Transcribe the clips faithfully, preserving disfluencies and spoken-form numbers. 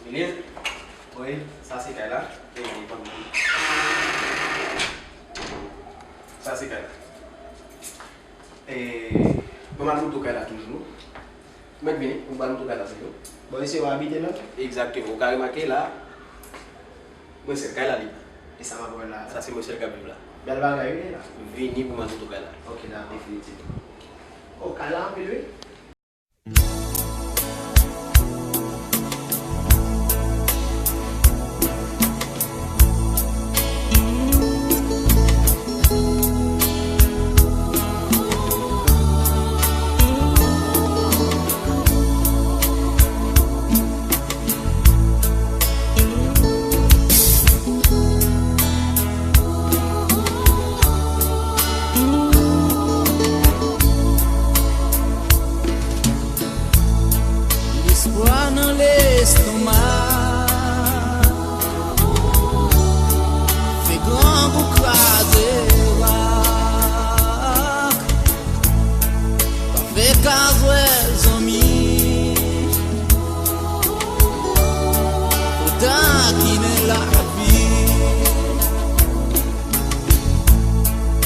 Lil, wi, sa se kay la. E, ban m, sa se kay la. E, ban m al montre w kay la toujou. Mèt vini, pou m al montre w kay la toujou. Bon, mesye, w abite menm? Egzakteman. Ou ka remake la, mwen sèl kay la li. E sa m ap wè la? Sa se mwen sèl k ap viv la. Bèl bagay, wi, la. Vini pou m al montre w kay la. Ok, la, definitivman. Oh, kay la anpil, wi. Lespwa nan lestomak fè grangou kraze rak. Pa fè kazwè zanmi, pou takinen lavi.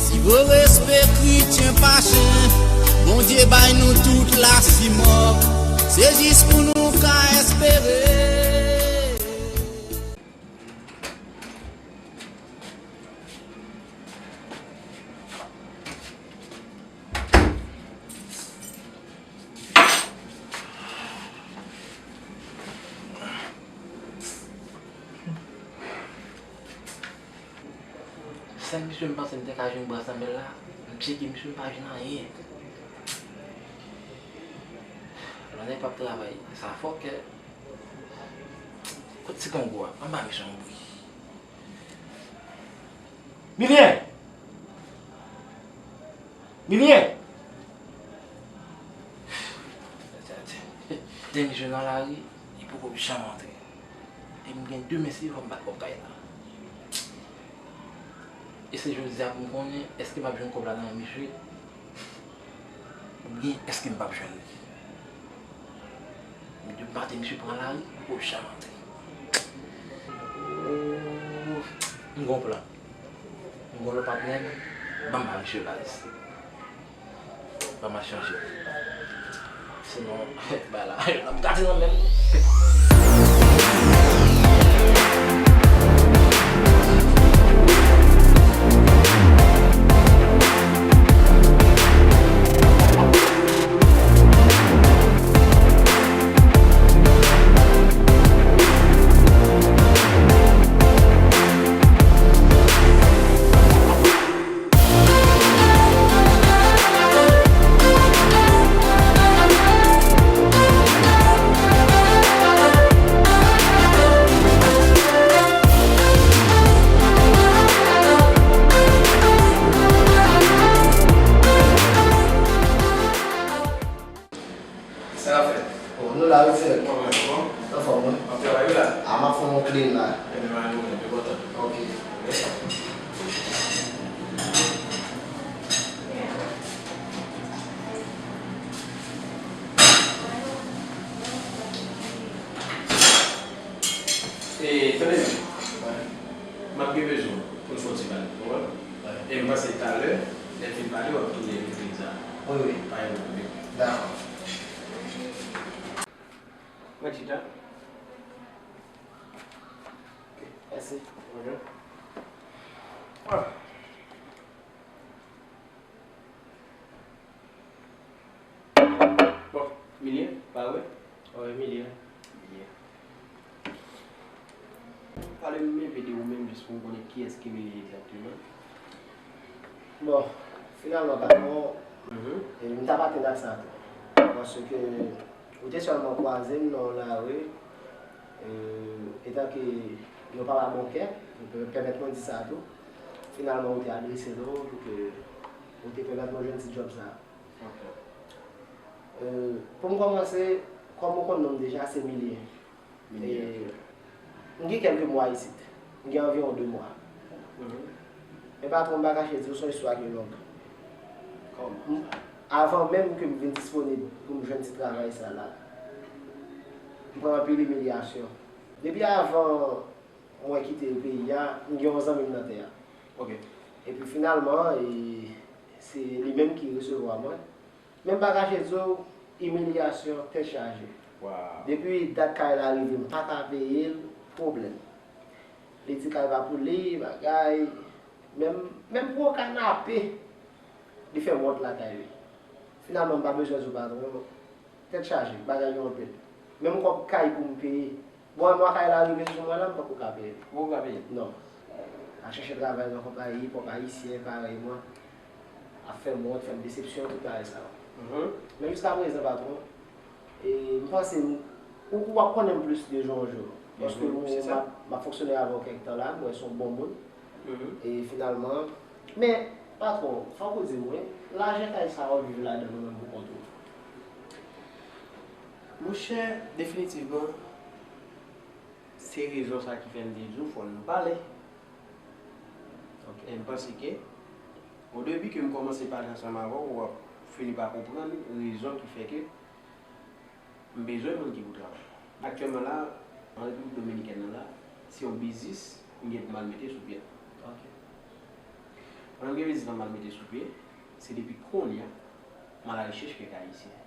Si vre respè kretyen pa chen, Bondye bay nou tout la si mòk. Se jis pou nou ka espere. Sèl misye m panse m te ka jwenn bras anmè l la, m tcheke misye m pa jwenn anyen. Lè nèg p ap travay, sa fòkè. Kot ti kangou a? Anba misye yon bri. Milyen! Milyen! Demen misye nan lari, li poko janm antre. E m gen demen si fò m bat kòb kay la. E se jodi a pou m konnen èske m ap jwenn kòb la nan men misye. Oubyen èske m p ap jwenn li? M di m pa te misye pran lari, m poko janm antre. Oh, m gon plan. M gon lòt patnè m, ban m ba misye baz. Ban m al chanje. Sinon, bay la, n ap gate nan men m. Sa k ap fèt? Bon, nou la wi, frè. Kòman w ye? Anfòm, wi. W ap travay wi la? A, m ap fè yon clean la. Ebyen, mwen menm, mwen kontan. Ok. E, tande byen. M ap gen bezwen w pou n fè yon ti pale, w konprann? E m panse talè, lè n fin pale, w ap tounen legliz la. Wi, wi. Pa gen pwoblèm. Dakò. Mwen chita. Ok, mèsi. Bonjou. Ah. Bon, Milyen, pa vre? Wi, Milyen. Milyen. Pale m enpe de ou menm, jis pou m konnen kiyès ki Milyen egzakteman. Bon, finalman, patwon, e, m t ap atann ak sa tou. Paske ou te sèlman kwaze m nan yon lari, e, etanke yon papa bon kè, ou pè-, pèmèt mwen di sa tou. Finalman, ou te adrese nou pou ke ou te pèmèt mwen jwenn ti djòb sa a. Ok. E, pou m kòmanse, kòm ou konn non m deja, se Milyen. Milyen. E, m gen kèlke mwa isit. M gen anviwon de mwa. Mhm. Men patwon, m pa kache di w, se yon istwa ki long. Kòman sa? Avan menm ke m vin disponib pou m jwenn ti travay sa la, m pran anpil imilyasyon. Depi avan mwen kite peyi a, m gen yon zanmi m nan tè a. Ok. Epi finalman, e, se li menm ki resevwa mwen. Men m pa kache di w, imilyasyon, tèt chaje. Wow. Depi dat kay la rive, m pa ka peye l, pwoblèm. Li di kay pa pou li, bagay. Menm, menm pou yon kanape, li fè m wont lakay li. Finalman, m pa bezwen di w patwon, tèt chaje, bagay yo anpil. Menm kòb kay pou m peye. Bon, mwa kay la rive sou mwen la, m poko ka peye. Ou poko ka peye? Non. Al chèche travay nan konpayi, pòp ayisyen, parèy mwen. Ap fè m wont, fè m desepsyon, tout bagay sa yo. Mhm. Men jiska prezan, patwon, e, m panse m, ou, ou ap konnen m plis de jou an jou. Paske m, m ap, m ap fonksyone avè w kèk tan la, m wè se yon bon moun. Mhm. E finalman, men, patwon, fòk ou di m, wi, lajan kay sa w ap viv ladan l ou menm pou kont ou? Monchè, definitivman, se rezon sa ki fè m te di w fò nou pale. Ok. E m panse ke, o debi ke m kòmanse pale ansanm avè w, w ap fini pa konprann rezon ki fè ke m bezwen moun ki pou travay. Aktyèlman la, an Repiblik Dominikèn nan la, se yon biznis m gen pou m al mete sou pye. Ok. Pandan m gen biznis la m al mete sou pye, se depi kounye a, m al arechèch kèk Ayisyen.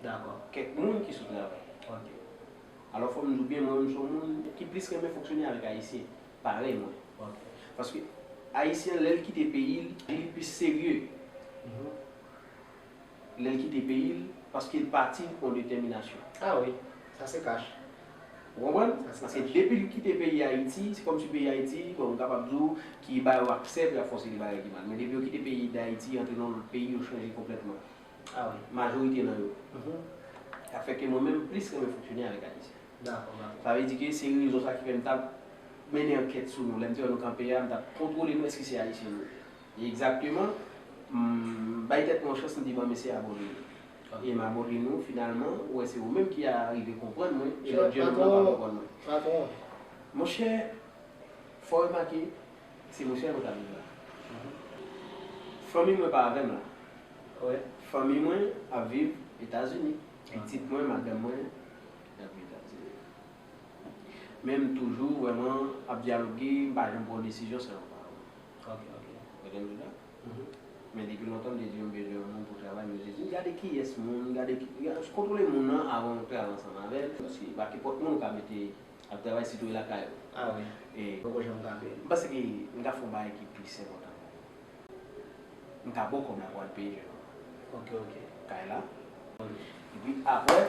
Dakò. Kèk moun ki sou travay. Ok. Alò, fò m di w byen, mwen menm, m se yon moun ki plis renmen fonksyone avèk Ayisyen, parèy mwen. Ok. Paske Ayisyen, lè l kite peyi l, li plis serye. Mhm. Lè l kite peyi l, paske l pati yon detèminasyon. Ah wi, sa se kach. Ou konprann? Sa se kach. Paske depi l kite peyi Ayiti, se kòmsi peyi Ayiti, bon, m kapab di w, ki ba yo aksè pou y ap fè yon seri de bagay ki mal. Men depi yo kite peyi Dayiti, antre nan lòt peyi, yo chanje konplètman. Ah wi. Majorite nan yo. Mhm. Sa fè ke mwen menm, m plis renmen fonksyone avèk Ayisyen. Dakò, dakò. Sa vle di ke se rezon sa ki fè m t ap mennen ankèt sou nou. Lè m te wè nou kanpe a, m t ap kontwole nou èske se Ayisyen nou ye. Egzakteman, m bay tèt mwen yon chans, m di, "Bon, mesye, abòne nou." Ok. E m abòne nou, finalman, ou wè se ou menm ki a rive konprann mwen, e lòt jèn moun nan pa konprann mwen. Patwon, patwon. Monchè, fò remake, se monchè nou k ap viv la. Mhm. Fanmi mwen pa avè m la. Wi. Fanmi mwen ap viv Etazini. Ok. Pitit mwen, madanm mwen, y ap viv Etazini. Men m toujou vrèman ap dyaloge, m pa janm pran desizyon san yon paran. Ok, ok. Ou konprann sa? Mhm. Men depi lontan, m te di yo m bezwen yon moun pou travay, men m te di, "Gade kiyès moun, gade ki, kontwole moun nan avan w travay ansanm avè l." Paske pa kenpòt moun ou ka mete ap travay sitou e lakay ou. Ah wi. E poko janm ka peye. M panse ke m ka fè yon bagay ki plis enpòtan. M ka ba w kòb la pou al peye jèn. Ok, ok. Kay la. Epi apre,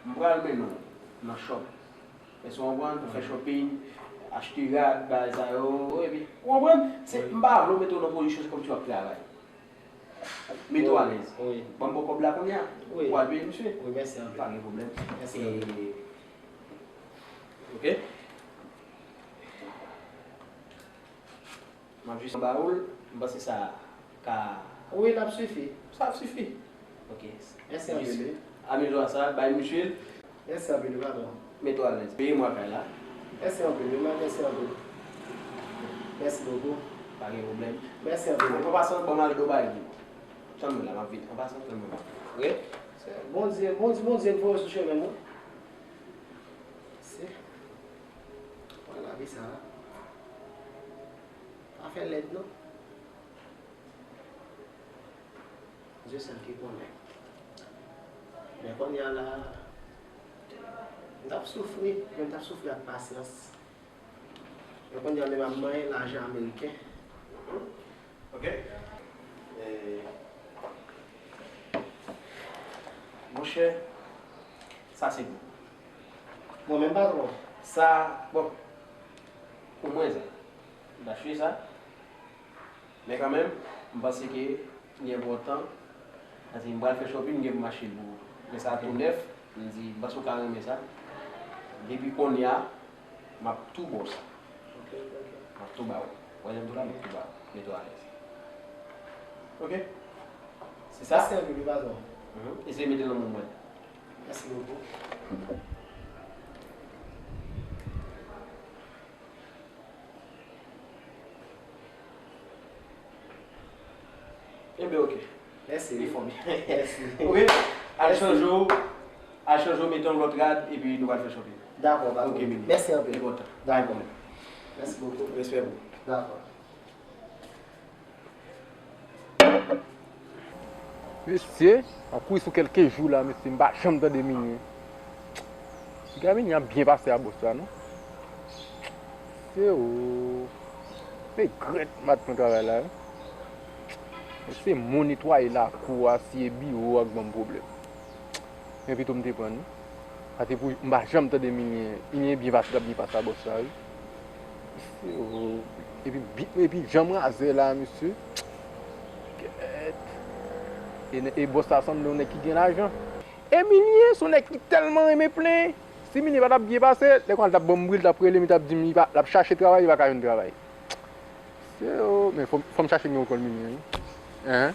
m pral mennen w nan shop. Èske w konprann? Pou fè shopping, achte rad, bagay sa yo, epi, ou konprann? Se, m pa vle w mete w nan pozisyon, se kòmsi w ap travay. Mete w alèz. Wi. Ban m ba w kòb la kounye a. Wi. Ou al peye misye. Wi, mèsi anpil. Pa gen pwoblèm. Mèsi anpil. E, ok. M ap jis anba ou l, m panse sa ka... Wi, l ap sifi. Sa ap sifi. Ok. Mèsi anpil, wi. Amize w a sa, bay misye l. Mèsi anpil, wi, patwon. Mete w alèz. Peye mwa kay la. Mèsi anpil, wi, mèsi anpil. Mèsi bokou. Pa gen pwoblèm. Mèsi anpil, wi. An pasan, ban m al do bagay pou ou. Tann mwen la, m ap vini. An pasan, tann mwen la. Ok? Bondye, Bondye, Bondye k voye w sou chemen m, wi. Se. Wè lavi sa a. Pa fè lèd non. Dye sèl ki konnen. Men kounye a la, m t ap soufri, men m t ap soufri ak pasyans. Men kounye a menm ap manyen lajan ameriken. Ok. E, monchè, sa se pou. Mwen menm patwon. Sa, bon, pou mwen sa. M ta chwe sa. Men kanmenm, m panse ke li enpòtan. Paske m pral fè shopping, m gen pou m achte l pou ou. Men sa tou nèf, m di, m panse w ka renmen sa. Depi kounye a, m ap tou ba w sa. Ok, ok, ok. M ap tou ba w. Ou wè jan m tou la, m ap tou ba w. Mete w alèz. Ok? Se sa? Mèsi anpil, wi, patwon. Mhm. Eseye mete l nan men mwen. Mèsi bokou. Enben, ok. Mèsi. Li fò byen. Mèsi. Wi, al chanje w. Al chanje w, mete yon lòt rad, epi nou pral fè shopping. Dakò, pa Ok, twopo. Mimi. Mèsi anpil. Li kontan. Dakò. Mèsi bokou. Respè pou ou. Dakò. Mesye, m ap kouri sou kèlke jou la, mesye, m pa janm tande Mimi. Piga Mimi ap byen pase a bòs la, non? Mesye o, regrèt m pa t pran travay la, wi. Mesye, m netwaye lakou a, siye biwo a k ban m pwoblèm. Men pito m te pran l, wi. Sa te pou m pa janm tande Mimi. Mimi byen pase, l ap byen pase a bòs la, wi. Mesye o. Epi bi-, epi jan m razè la, mesye. Kèt. E, e bòs la sanble yon nèg ki gen lajan. E Mimi se yon nèg ki tèlman renmen plenyen. Si Mimi pa t ap byen pase, lè konsa l t ap ban m bri, l t ap rele m, li t ap di m li pa, l ap chache travay, li pa ka jwenn travay. Mesye o, men fò, fò m chache nimewo kòl Mimi, wi. Hein?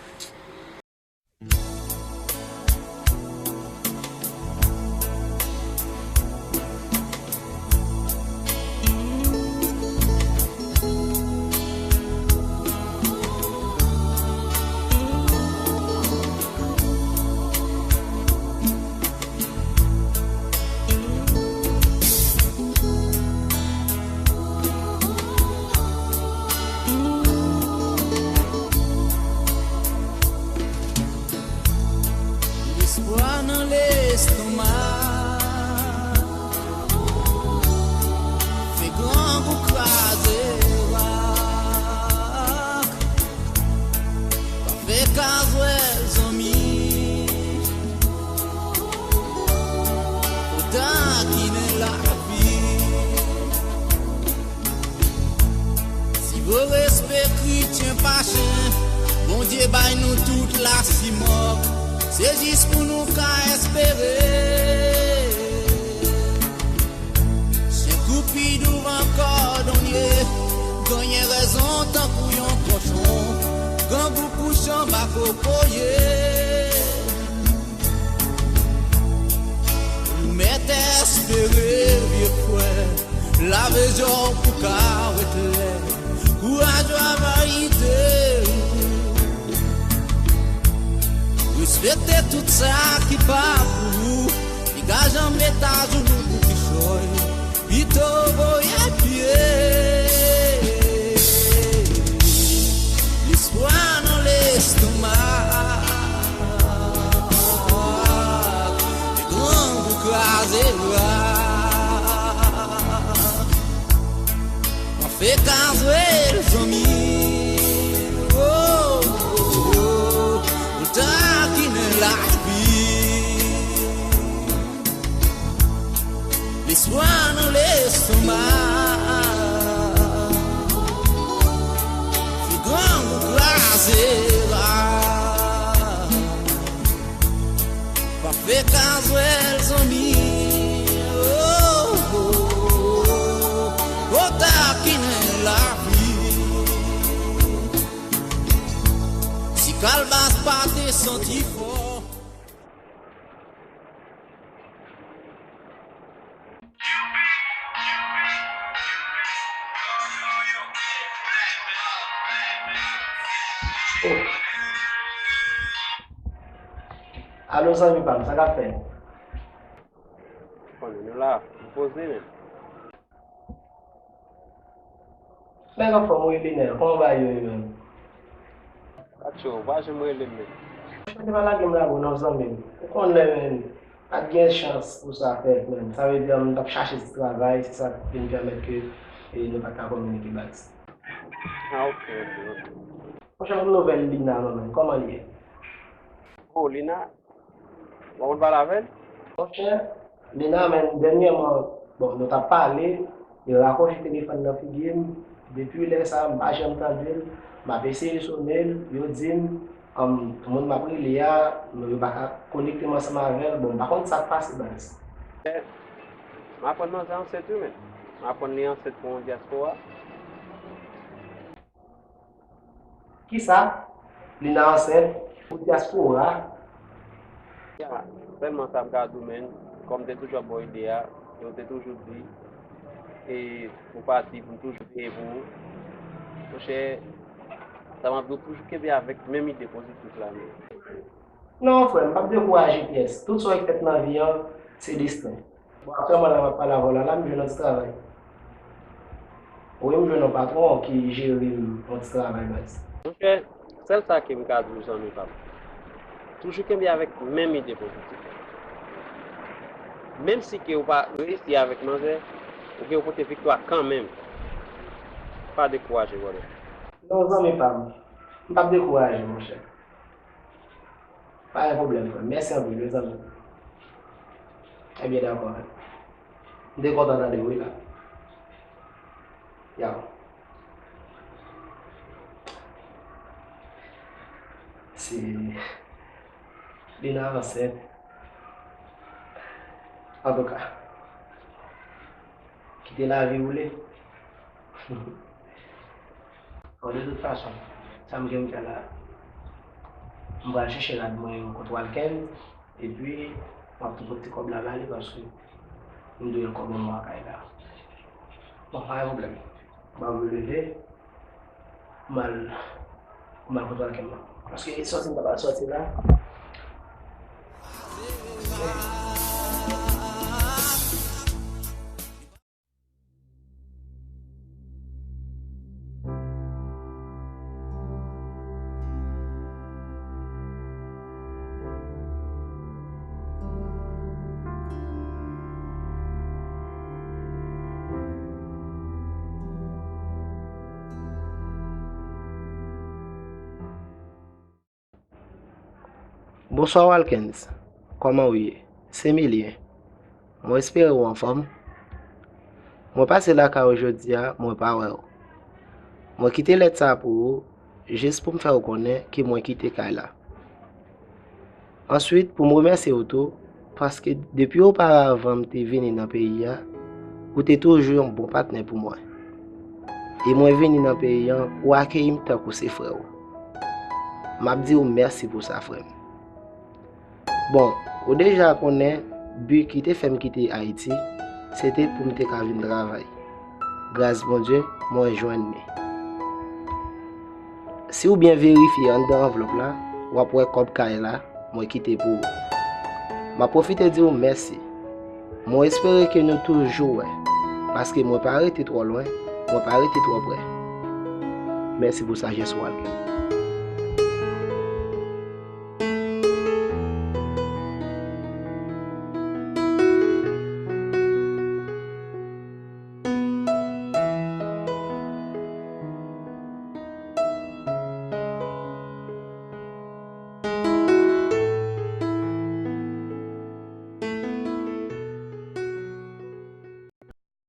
Lespwa nan lestomak fè grangou kraze rak. Pa fè kazwèl zanmi, ou takinen lavi. Si vre respè kretyen pa chen, Bondye bay nou tout lasimòk. Se jis pou nou ka espere. Chen koupi douvan kòdonye, genyen rezon tankou yon kochon. Grangou kouch anba kokoye. Ou mèt espere, vye frè, lave je w pou ka wè klè. Kouraj w a verite. Respekte tout sa ki pa pou ou. Piga janm met ajounou pou kichòy. Pito voye pye. Lespwa nan lestomak. Grangou kraze rak. Mwen fè kazwèl zanmi. Oh, oh, oh. Ou takinen lavi. Lespwa nan lestomak. Fi grangou kraze la. Pa fè kazwèl zanmi. Oh, oh, oh. Ou takinen lavi. Si kalbas pa te santi fò. Alo zanmi pa m, sa k ap fèt? Konnen nou la, nou poze menm. Nèg anfòm wi Linèl, kòman bagay yo ye menm? Atcho, ou pa janm rele m menm. Mwen te pa lage m la bro non zanmi m. Ou konnen menm, pa t gen chans pou sa fèt menm. Sa vle di m t ap chache ti travay, se sa k vin pèmèt ke e, nou pa t ka kominike baz. Ah, ok, ok, ok. Monchè, yon nouvèl Lina non menm, kòman l ye? Oh, Lina? Ou pa konn pale avè l? Monchè, Lina, men dènyèman, bon, nou t ap pale, li rakwoche telefòn nan figi m. Depi lè sa a, m pa janm tande l. M ap eseye sone l, yo di m, um, moun m ap rele a, yo pa ka konekte m ansanm avè l. Bon, m pa konn sa k pase, baz. M aprann manzè ansent wi, men. M aprann li ansent pou yon dyaspora. Kisa? Lina ansent pou dyaspora? Ya, sèlman sa m ka di w, menn, kòm m te toujou ap ba w ide a, e w te toujou di, e ou pati pou m toujou veye pou ou. Monchè, sa m ap di w, toujou kenbe avèk menm ide pozitif la, menn. Non, frè m, p ap dekouraje pyès. Tout sa w wè k fèt nan vi an, Se desten. Bon, aktyèlman la m ap pale avè w la, la m jwenn yon ti travay. Wi, m jwenn yon patwon ki jere m yon ti travay, baz. Monchè, sèl sa ke m ka di w, zanmi pa m, toujou kenbe avèk menm ide pozitif. Menm si ke w pa reyisi avèk manzè, ou gen yon pote viktwa kanmenm. Pa dekouraje, brother. Non, zanmi pa m, m p ap dekouraje, monchè. Pa gen pwoblèm, frè m. Mèsi anpil, wi, zanmi. Ebyen, dakò, frè m. M te kontan tande w, wi, la. Yow. Se Lina ansent. Antouka, kite lavi woule. Bon, de tout fason, sa m gen pou m fè la, m pral chèche rad mwen yo kot Walkens, epi m ap tou pot ti kòb la ba li, paske m dwe l kòb yon mwa kay la. Bon, pa gen pwoblèm. M ap leve, m al, m al kot Walkens la. Paske sòti m ta pral sòti la. Bonswa Walkens, kòman w ye? Se Milien. Mwen espere w anfòm. Mwen pase lakay ou jodi a, mwen pa wè w. Mwen kite lèt sa a pou ou, jis pou m fè w konnen ke mwen kite kay la. Answit, pou m remèsye w tou, paske depi oparavan m te vini nan peyi a, ou te toujou yon bon patnè pou mwen. E mwen vini nan peyi an, ou akeyi m tankou se frè w. M ap di w mèsi pou sa, frè m. Bon, ou deja konnen, bi ki te fè m kite Ayiti, se te pou m te ka vin travay. Gras Bondye, mwen jwenn li. Si w byen verifye anndan anvlòp la, w ap wè kòb kay la mwen kite pou ou. M ap pwofite di w mèsi. Mwen espere ke nou toujou wè, paske mwen pa rete twò lwen, mwen pa rete twò prè. Mèsi pou sajès ou, Walkens.